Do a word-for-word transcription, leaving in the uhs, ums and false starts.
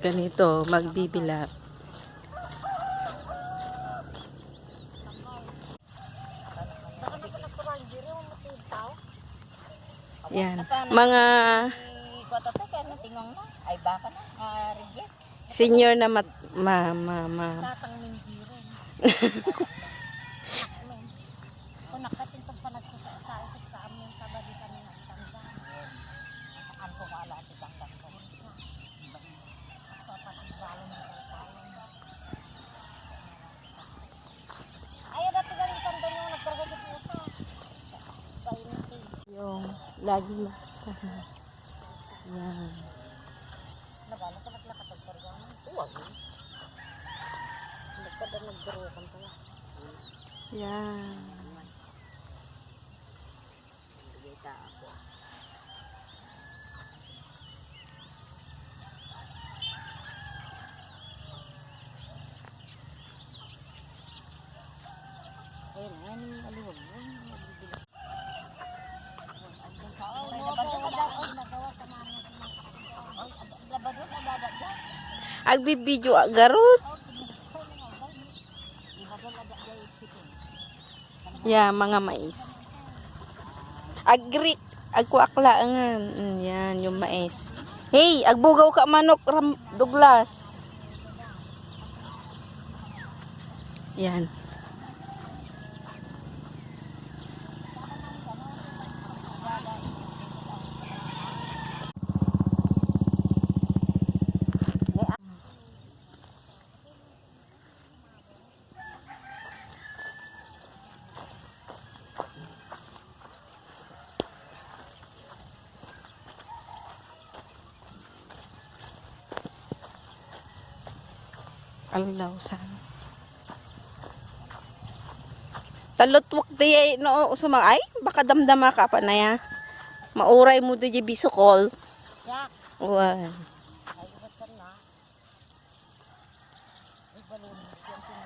Ganito, magbibilak. Yan. Mga Ay, baka na. Ah, reject. Senior na mat-, ma-, ma-, ma-. Tatang mindirin. Kung nakating itong panagsusuka, ito sa amin, kabalikan ng tanda. Ang kumala at itang tanda. Sa panagbalon ng tanda. Ay, dati galing tanda nyo, nagkarga sa pusa. Bainti. Yung lagi na. Yan. Nagano ka naglakad, nagkarga mo? Huwag. Nagkada, nagdurukan ka na. Yan. Bigay ta ako. Ayun, ayun yung aliwag. Ayun, yung aliwag. Agbibideo a garot. Ya, mga mais. Agri, agkuak laangan. Mm, yan, yung mais. Hey, agbugaw ka manok, Ram-, Douglas. Yan. Allow san. Talutwak di ay, no, sumang-, ay, baka damdama ka pa na ya. Mauray mo di bisukol. Yak. Uwan.